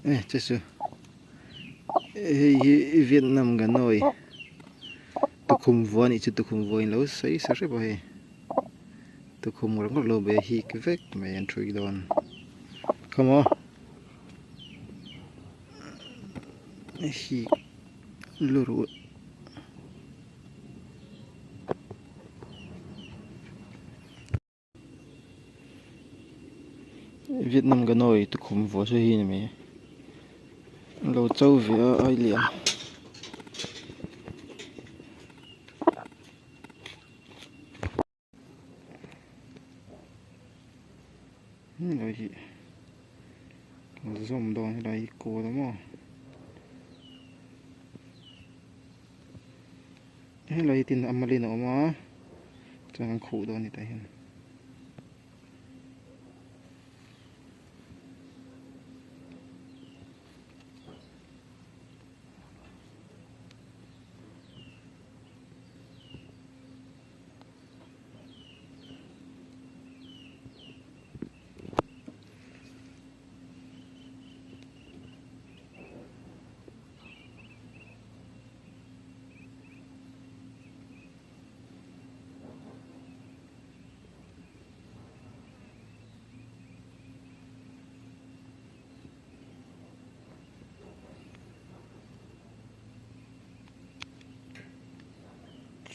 E che chu hei hi Vietnam Ganoi tukhum vua anih chu tukhum vua in lo sawi sa hrep a hei tukhum ngawr ngawr lo be hik vek mai an thui dawn khawmaw hik luruh. Vietnam Ganoi tukhum vua chu hei a ni mai an lo cho ve a ai lian. Helai hi kan zawm dawn helai hi kawl a maw helai hi tin a malin a awm a chuan kan khuh dawn a ni tah hian.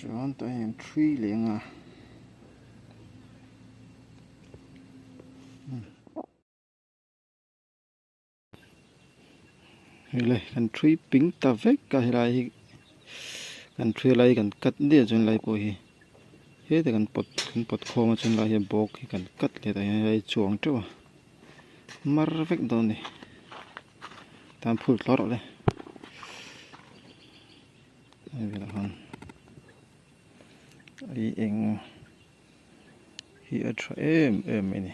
Chuan tah hian thui leh ang a. Hei le kan thui ping ta vek a helai hi kan thui lai kan cut diah chuan lai pawh hi hetah kan pawt kan pawt khawm a chuan lai hi bawk hi kan cut leh tah hian helai chuang teuh a mar vek dawn a ni tan phul thlawh rawh le hei velah khan ei eng hi a tha em em mai a ni.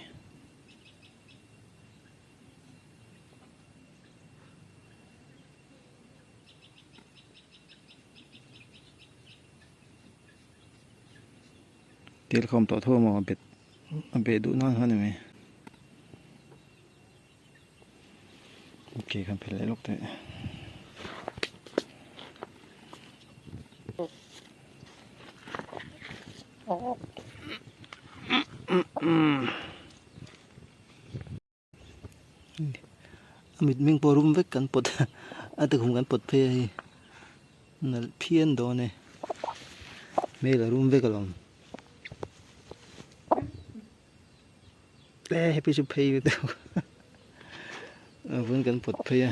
Tel khawm tawh tho amaw a bet a beh duh nan khan a ni mai okay kan phel leh lawk teh. A mitmeng pawh rum vek kan pawt a tukhum kan pawt phei a hei nalh phian dawn e hmel a rum vek alawm e hepi chu phei ve deuh a vun kan pawt phei a.